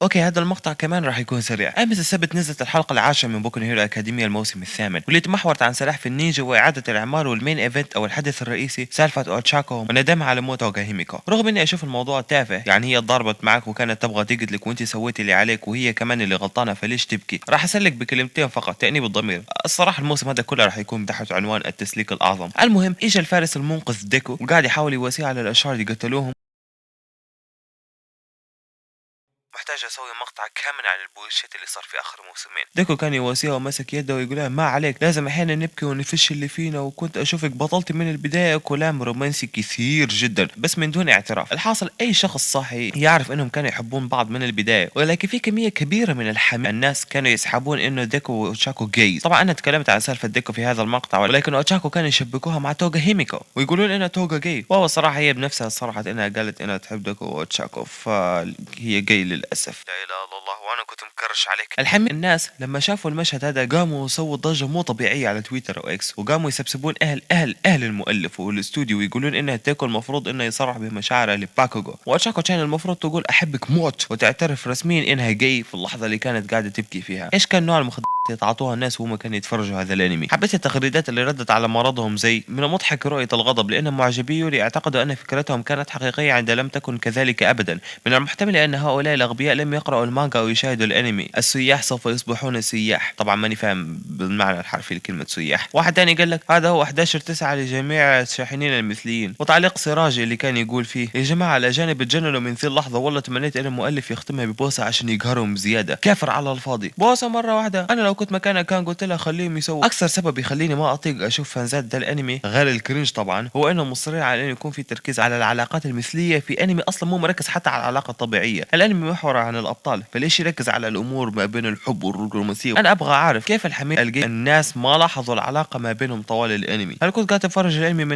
okay، هذا المقطع كمان راح يكون سريع. امس السبت نزلت الحلقة العاشرة من بوكو هيرو اكاديميا الموسم الثامن، واللي تمحورت عن سلاحف النينجا واعاده الاعمار، وال main event او الحدث الرئيسي سالفة اوتشاكو وندمها على موت توغا هيميكو. رغم اني اشوف الموضوع تافه، يعني هي ضربت معك وكانت تبغى تقتلك وانت سويتي اللي عليك وهي كمان اللي غلطانة، فليش تبكي؟ راح اسلك بكلمتين فقط: تانيب الضمير. الصراحة الموسم هذا كله راح يكون تحت عنوان التسليك الاعظم. المهم، اجى الفارس المنقذ ديكو وقاعد يحاول يواسيه على الاشرار اللي قتلوهم. محتاج اسوي مقطع كامل عن ال bullshit اللي صار في اخر موسمين. ديكو كان يواسيها ومسك يده ويقول لها ما عليك، لازم احيانا نبكي ونفش اللي فينا، وكنت اشوفك بطلتي من البداية. كلام رومانسي كثير جدا بس من دون اعتراف. الحاصل اي شخص صاحي يعرف انهم كانوا يحبون بعض من البداية، ولكن في كمية كبيرة من الحمير الناس كانوا يسحبون انه ديكو واوتشاكو gays. طبعا انا تكلمت عن سالفة ديكو في هذا المقطع، ولكن اوتشاكو كانوا يشبكوها مع توغا هيميكو ويقولون انها توغا gay، وهو الصراحة هي بنفسها صرحت انها قالت انها تحب ديكو واوتشاكو، فهي gay للاسف. لا اله الا الله، وانا كنت مكرش عليك. الحين الناس لما شافوا المشهد هذا قاموا وسووا ضجه مو طبيعية على تويتر او اكس، وقاموا يسبسبون اهل اهل اهل المؤلف والاستوديو ويقولون انها ديكو المفروض انه يصرح بمشاعره لباكوغو، واوتشاكو كان المفروض تقول احبك موت وتعترف رسميا انها gay في اللحظة اللي كانت قاعدة تبكي فيها. ايش كان نوع المخدرات اللي يتعاطوها الناس وهم كانوا يتفرجوا هذا الانمي؟ حبيت التغريدات اللي ردت على مرضهم، زي من المضحك رؤية الغضب لان معجبي يوري اعتقدوا ان فكرتهم كانت حقيقية عندما لم تكن كذلك ابدا. من المحتمل ان هؤلاء الاغبياء لم يقرأوا المانجا او يشاهدوا الانمي. السياح سوف يصبحون سياح. طبعا ماني فاهم بالمعنى الحرفي لكلمة سياح. واحد تاني قال لك هذا هو 11/9 لجميع الشاحنين المثليين. وتعليق سراج اللي كان يقول فيه يا جماعة الاجانب اتجننوا من ذي اللحظة، والله تمنيت ان المؤلف يختمها ببوسه عشان يقهرهم زيادة. كافر على الفاضي، بوسه مرة واحدة. انا لو كنت مكانك كان قلت لها خليهم يسووا. اكثر سبب يخليني ما اطيق اشوف فانزات ده الانمي غير ال cringe طبعا هو انهم مصرين على انه يكون في تركيز على العلاقات المثلية في انمي اصلا مو مركز حتى على العلاقة الطبيعية. الانمي محور عن الابطال، فليش يركز على الامور ما بين الحب والرومانسيه؟ انا ابغى اعرف كيف الحمير الناس ما لاحظوا العلاقة ما بينهم طوال الانمي. هل كنت قاعد تتفرج الانمي من